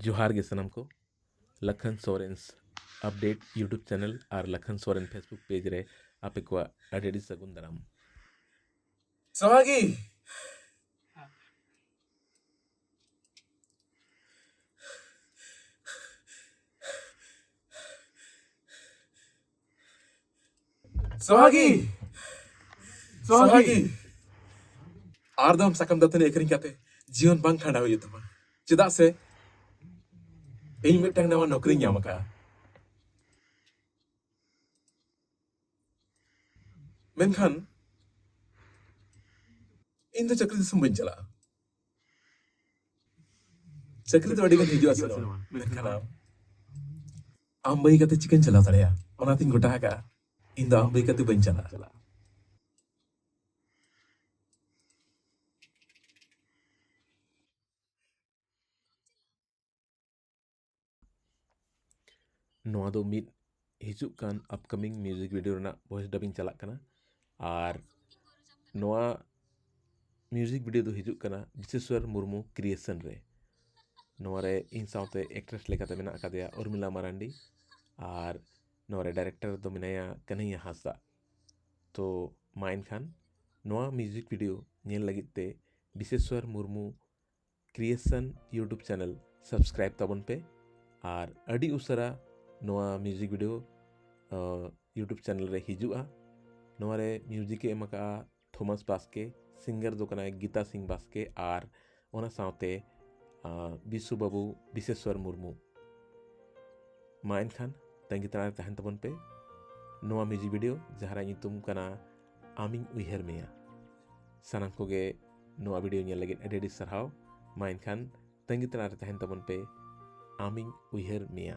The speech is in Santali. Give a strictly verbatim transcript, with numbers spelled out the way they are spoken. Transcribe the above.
ᱡᱚᱦᱟᱨ ᱜᱮ ᱥᱟᱱᱟᱢ ᱠᱚ᱾ ᱞᱟᱠᱷᱟᱱ ᱥᱚᱨᱮᱱᱥ ᱟᱯᱰᱮᱴ YouTube ᱪᱮᱱᱮᱞ ᱟᱨ ᱞᱟᱠᱷᱟᱱ ᱥᱚᱨᱮᱱ Facebook ᱯᱮᱡᱽ ᱨᱮ ᱟᱯᱮ ᱠᱚᱣᱟᱜ ᱟᱹᱰᱤ ᱟᱹᱰᱤ ᱥᱟᱹᱜᱩᱱ ᱫᱟᱨᱟᱢ᱾ ᱥᱚᱦᱟᱜᱤ! ᱥᱚᱦᱟᱜᱤ! ᱥᱚᱦᱟᱜᱤ! ᱟᱨ ᱫᱚᱢ ᱥᱟᱠᱟᱢ ᱫᱟᱹᱛᱟᱹᱱᱤ ᱟᱹᱠᱷᱨᱤᱧ ᱠᱟᱛᱮ ᱡᱤᱭᱚᱱ ᱵᱟᱝ ᱠᱷᱟᱸᱰᱟᱣ ᱦᱩᱭᱩᱜ ᱛᱟᱢᱟ, ᱪᱮᱫᱟᱜ ᱥᱮ ᱤᱧ ᱢᱤᱫᱴᱟᱝ ᱱᱟᱣᱟ ᱱᱚᱠᱨᱤᱧ ᱧᱟᱢ ᱟᱠᱟᱫᱼᱟ᱾ ᱢᱮᱱᱠᱷᱟᱱ ᱤᱧ ᱫᱚ ᱪᱟᱹᱠᱨᱤ ᱫᱤᱥᱚᱢ ᱵᱟᱹᱧ ᱪᱟᱞᱟᱜᱼᱟ᱾ ᱪᱟᱹᱠᱨᱤ ᱫᱚ ᱟᱹᱰᱤ ᱜᱟᱱ ᱦᱤᱡᱩᱜᱼᱟ ᱥᱮᱱᱚᱜᱼᱟ, ᱢᱮᱱᱠᱷᱟᱱ ᱟᱢ, ᱟᱢ ᱵᱟᱹᱜᱤ ᱠᱟᱛᱮ ᱪᱤᱠᱟᱹᱧ ᱪᱟᱞᱟᱣ ᱫᱟᱲᱮᱭᱟᱜᱼᱟ? ᱚᱱᱟᱛᱤᱧ ᱜᱚᱴᱟ ᱟᱠᱟᱫᱼᱟ, ᱤᱧ ᱫᱚ ᱟᱢ ᱵᱟᱹᱜᱤ ᱠᱟᱛᱮ ᱵᱟᱹᱧ ᱪᱟᱞᱟᱜᱼᱟ᱾ ᱱᱚᱣᱟ ᱫᱚ ᱢᱤᱫ ᱦᱤᱡᱩᱜ ᱠᱟᱱ upcoming music video ᱨᱮᱱᱟᱜ voice dubbing ᱪᱟᱞᱟᱜ ᱠᱟᱱᱟ᱾ ᱟᱨ ᱱᱚᱣᱟ music video ᱫᱚ ᱦᱤᱡᱩᱜ ᱠᱟᱱᱟ ᱵᱤᱥᱮᱥᱣᱚᱨ ᱢᱩᱨᱢᱩ creation ᱨᱮ᱾ ᱱᱚᱣᱟ ᱨᱮ ᱤᱧ ᱥᱟᱶᱛᱮ actress ᱞᱮᱠᱟᱛᱮ ᱢᱮᱱᱟᱜ ᱟᱠᱟᱫᱮᱭᱟ ᱩᱨᱢᱤᱞᱟ ᱢᱟᱨᱟᱱᱰᱤ, ᱟᱨ ᱱᱚᱣᱟ ᱨᱮ director ᱫᱚ ᱢᱮᱱᱟᱭᱟ ᱠᱟᱹᱱᱦᱟᱹᱭᱟ ᱦᱟᱸᱥᱫᱟ᱾ ᱛᱚ ᱢᱟ ᱮᱱᱠᱷᱟᱱ ᱱᱚᱣᱟ music video ᱧᱮᱞ ᱞᱟᱹᱜᱤᱫ ᱛᱮ ᱵᱤᱥᱮᱥᱣᱚᱨ ᱢᱩᱨᱢᱩ creation YouTube ᱪᱮᱱᱮᱞ subscribe ᱛᱟᱵᱚᱱ ᱯᱮ᱾ ᱟᱨ ᱟᱹᱰᱤ ᱩᱥᱟᱹᱨᱟ ᱱᱚᱣᱟ music video YouTube ᱪᱮᱱᱮᱞ ᱨᱮ ᱦᱤᱡᱩᱜᱼᱟ᱾ ᱱᱚᱣᱟ ᱨᱮ music ᱮ ᱮᱢ ᱟᱠᱟᱫᱼᱟ ᱛᱷᱚᱢᱟᱥ ᱵᱟᱥᱠᱮ, singer ᱫᱚ ᱠᱟᱱᱟᱭ ᱜᱤᱛᱟ ᱥᱤᱝ ᱵᱟᱥᱠᱮ, ᱟᱨ ᱚᱱᱟ ᱥᱟᱶᱛᱮ ᱵᱤᱥᱩ ᱵᱟᱹᱵᱩ ᱵᱤᱥᱮᱥᱣᱚᱨ ᱢᱩᱨᱢᱩ᱾ ᱢᱟ ᱮᱱᱠᱷᱟᱱ ᱛᱟᱺᱜᱤ ᱛᱟᱲᱟᱜ ᱨᱮ ᱛᱟᱦᱮᱱ ᱛᱟᱵᱚᱱ ᱯᱮ ᱱᱚᱣᱟ music video, ᱡᱟᱦᱟᱸ ᱨᱮᱭᱟᱜ ᱧᱩᱛᱩᱢ ᱠᱟᱱᱟ ᱟᱢᱤᱧ ᱩᱭᱦᱟᱹᱨ ᱢᱮᱭᱟ᱾ ᱥᱟᱱᱟᱢ ᱠᱚᱜᱮ ᱱᱚᱣᱟ video ᱧᱮᱞ ᱞᱟᱹᱜᱤᱫ ᱟᱹᱰᱤ ᱟᱹᱰᱤ ᱥᱟᱨᱦᱟᱣ᱾ ᱢᱟ ᱮᱱᱠᱷᱟᱱ ᱛᱟᱺᱜᱤ ᱛᱟᱲᱟᱜ ᱨᱮ ᱛᱟᱦᱮᱱ ᱛᱟᱵᱚᱱ ᱯᱮ, ᱟᱢᱤᱧ ᱩᱭᱦᱟᱹᱨ ᱢᱮᱭᱟ᱾